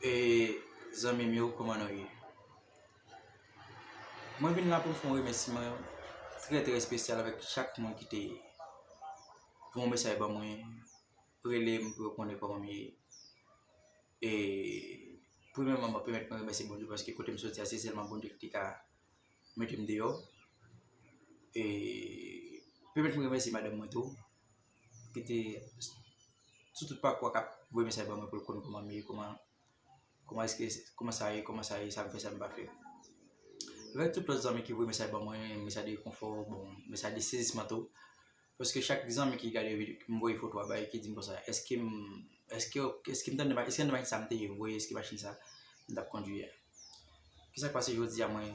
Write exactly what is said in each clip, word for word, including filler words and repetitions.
E zanmi m yo, kòman nou ye? Mwen vin la pou m fè yon remèsiman trè, trè espesyal avèk chak moun ki te voye yon mesaj ban mwen, rele m pou yo konnen kòman m ye. E premyèman, mwen pèmèt mwen remèsye Bondye paske kote m soti a, se sèlman Bondye ki te ka mete m deyò. E pèmèt mwen remèsye madanm mwen tou, ki te sou tout pakou a k ap voye mesaj ban mwen pou l konn kòman m ye, kòman, kòman èske, kòman sa ye, kòman sa ye, sa m fè, sa m pa fè. Avèk tout lòt zanmi ki voye mesaj ban mwen, mesaj de rekonfò, bon, mesaj de sezisman tou. Paske chak zanmi ki gade videyo, m voye foto a bay, ki di m konsa, èske m, èske, èske m t anndan, èske anndan machin sa m te ye, m voye, èske machin sa m t ap kondui a. Kisa k pase jodi a, mwen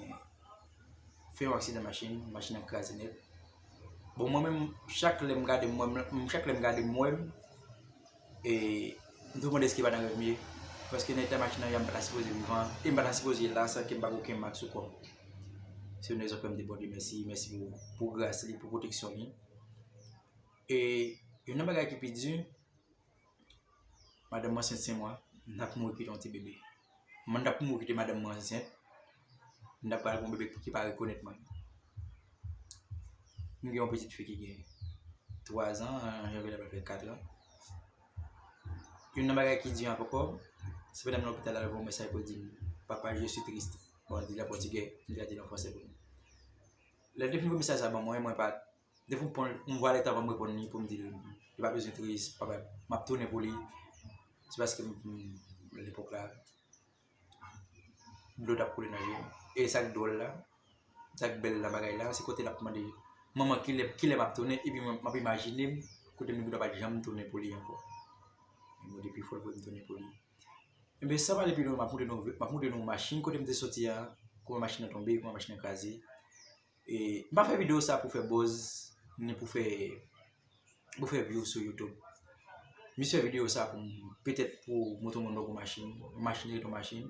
fè yon aksidan machin, machin nan kraze nèt. Bon, mwen menm, chak lè m gade m, mwen, chak lè m gade m, mwen, e, m tou mande èske pa nan rèv m ye. Paske nan eta machin nan ye a, m pa ta sipoze vivan, e m pa ta sipoze la san ke m pa gen okenn mak sou kò m. Se yon rezon fè m di Bondye mèsi, mèsi pou, pou gras li, pou pwoteksyon li. E youn nan bagay ki pi di, madanm mwen ansent senk mwa, m t ap mouri kite yon ti bebe. Mwen t ap mouri kite madanm mwen ansent, m t ap pral gen yon bebe ki pa rekonèt mwen. M gen yon pitit fi ki gen twa zan, an janvye l ap fè kat an. Youn nan bagay ki di ankò, se pandan m nan lopital la, l voye yon mesaj pou l di m, "Papa, je suis triste." Bon, l di l an pòtigè, m tradui l an fransè pou nou. Lè l te fin voye mesaj sa ban mwen, mwen pa t Depi m pran yon vwa lè tan avan m reponn li pou m di l, li pa bezwen tris, papa, m ap tounen pou li. Se paske m, m, lepòk la, dlo t ap koule nan je m. E sa k dwòl la, sa k bèl nan bagay la, se kote l ap mande, "Manman, kilè, kilè m ap tounen?" Epi mwen, m ap imajine m, kote m gen dwa pa t janm tounen pou li ankò. Men Bondye pi fò, l voye m tounen pou li. Ebyen, san pale pi lwen, m ap montre nou, m ap montre nou machin kote m te soti a, kòman machin nan tonbe, kòman machin nan kraze. E, m pa fè videyo sa pou fè buzz, ni pou fè, pou fè view sou YouTube. M jis fè videyo sa pou m, petèt pou montre moun bò gon machin, yon machin rete yon machin.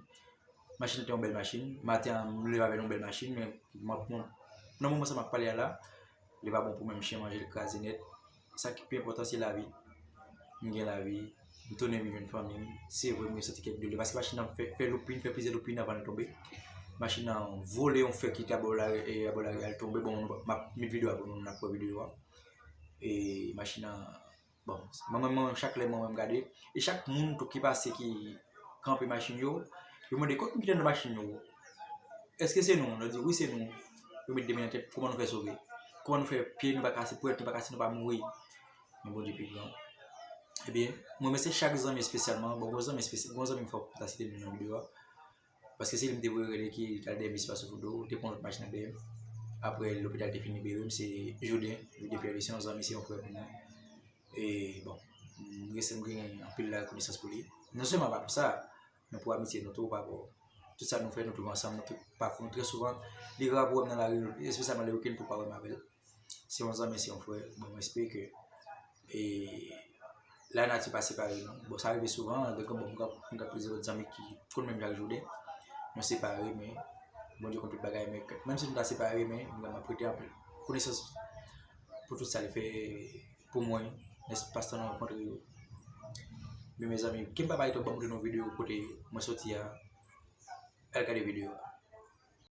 Machin nan te yon bèl machin. Maten an, m leve avè l yon bèl machin, men m ap, nan moman sa m ap pale a la, li pa bon pou menm chen manje l, kraze nèt. Sa ki pi enpòtan, se lavi. M gen lavi, m tounen vin jwenn fanmi m. Se vre, m gen santi kèk doulè, paske machin nan fè, fè loupin, fè plizyè loupin avan l tonbe. Machin nan vole yon fè ki te abò lari, e, abò lari a, l tonbe. Bon, m ap met videyo a pou nou, n ap wè videyo a. E machin nan, bon, mwen menm, mwen menm, chak lè mwen menm gade, e chak moun tou ki pase, ki kanpe machin yo, yo mande, "Kot moun ki te nan machin yo? Èske se nou?" Nou di, "Wi, se nou." Yo met de men nan tèt, "Kòman nou fè sove? Kòman nou fè pye nou pa kase, pwèt nou pa kase, nou pa mouri?" Men Bondye pi gran. Ebyen, mwen remèsye chak zanmi espesyalman. Bon, gon zanmi espesyal, gon zanmi m fòk m ta site non nan videyo a. Paske se li m te voye rele ki t al dèyè mesye Paso Foudo, te pran lòt machin nan dèyè m. Apre lopital te fin libere m, se Joden, Joden Pierre, se yon zanmi, se yon frè pou mwen. E bon, m gen, m gen anpil larekonesans pou li. Non sèlman pa pou sa, men pou amitye nou tou, pa pou tout sa nou fè, nou toujou ansanm nan tout pakou nou. Trè souvan, li ra pou wè m nan lari, espesyalman lè wikenn pou pa wè m avè l. Se yon zanmi, se yon frè. Bon, mwen espere ke, e, lanati pa separe nou. Bon, sa rive souvan, gen bon, m gen, m gen plizyè lòt zanmi ki konn menm jan ak Joden. Nou separe, men Bondye konn tout bagay, men menm si nou ta separe, men m gen, m ap rete anpil konesans pou tout sa li fè pou mwen, espas tan nou rankontre yo. Men mezanmi, ke m pa pale twòp, ban m montre nou videyo kote mwen soti a. Al gade videyo a.